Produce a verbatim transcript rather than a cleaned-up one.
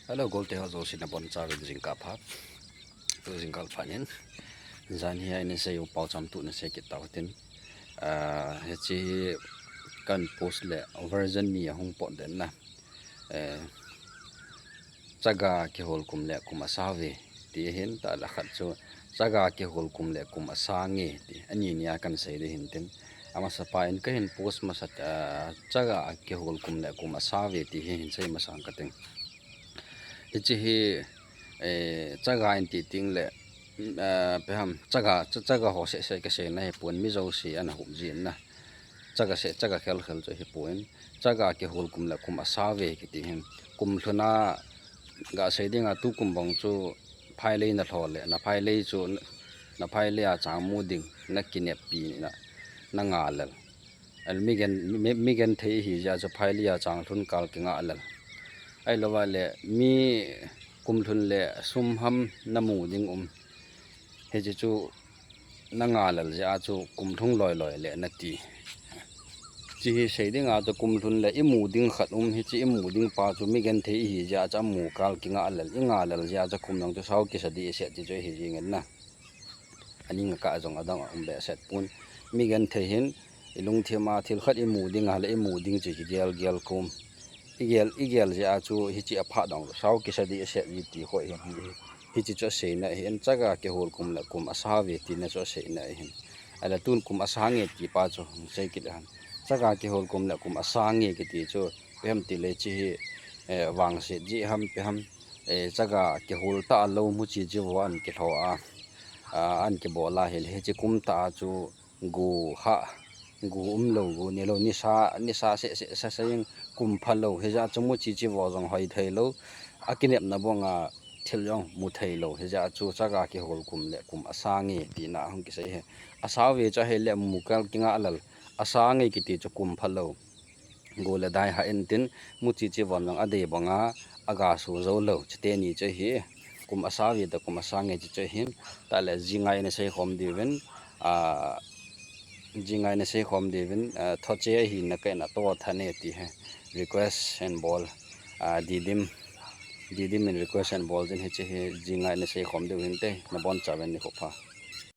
Hello, golte ho jouse nabonchauvin jingkah pha. Tu jingkah pha nin. Jan hi a ina sei u pau cham tu na sei kit tau tin. Ah, hiche hi kan post le version ni ahung pot den na. Eh, chaga kihol kum le kum asa uve ti ahin, tah le khat chu chaga kihol kum le kum asa nge ti. Ani ni a kan sei ding ahin tin. Amasa pa in kahin post masa, ah, chaga kihol kum le kum asa uve ti hi hin sei masang kating. Hiche hi, eh, chaga in ti ting le, mm, ah, ipi ham, chaga, cha-, chaga ho seh seh kasei na hi pon, mi jouse ana hup jin na. Chaga seh, chaga khel khel chu hi pon. Chaga kihol kum le kum asa uve kiti hin. Kum lhun a ga sei ding a tu kum bang chu phailei na lho le, na phailei chu, na phailei a chang mu ding, na kineppi na, na nga lel. Ahile mi gen, mi, mi genthei ihi jeh a chu phailei a chang lhun kal kinga lel. Ahilou va le mi kum lhun le sum ham na mu ding um. Hiche chu na nga lel jeh a chu kum lhung loi loi le na ti. Hiche hi sei ding a chu kum lhun le i mu ding khat um, hiche i mu ding pa chu mi genthei ihi jeh a chu a mu kal kinga lel, i nga lel jeh a chu kum jong chu sao kisa ding i set ti chu ihi jing in na. Aning a kah jong adang a um behseh pon. Mi genthei hin i lungthim a thil khat i mu ding a le i mu ding chu hi gel gel kum. I gel, i gel jeh a chu hiche a phat dong sao kisa ding i set ji ti ho hi, hi, hiche chu aseina ahin, chaga kihol kum le kum asa uve tina chu aseina ahin. Ahile tun kum asa nge ti pa chu hung sei kit le hen. Chaga kihol kum le kum asa nge kiti chu ipi ham ti le hiche hi, eh, vangset jeh ham ipi ham, eh, chaga kihol ta lou mu chi chi vo an kilho a, ah, an kibol a hile hiche kum tah a chu gu ha, gu um lou, gu ne lou, nisa, nisa seh seh sa sa jeng kum pha lou, hijeh a chu mu chi chi vo jong hoi thei lou, a kinepna bang a thil jong mu thei lou, hijeh a chu chaga kihol kum le kum asa nge tina hung kisei hi. Asa uve chu ahile mu kal kinga lel, asa nge kiti chu kum pha lou. Gu le dai ha in tin, mu chi chi von jong adei bang a, aga su jou lou, chuteni chu hi, kum asa uve toh kum asa nge ti chu hin, tah le ji nga ina sei khom diuvin, ah, ji nga ina sei khom diuvin, ah, Thoche ahina ka in a Tothat e ti hi, request in bol, ah, Didim, Didim in request in bol jin hiche hi ji nga ina sei khom diu hinte, nabonchauvin nikho pha.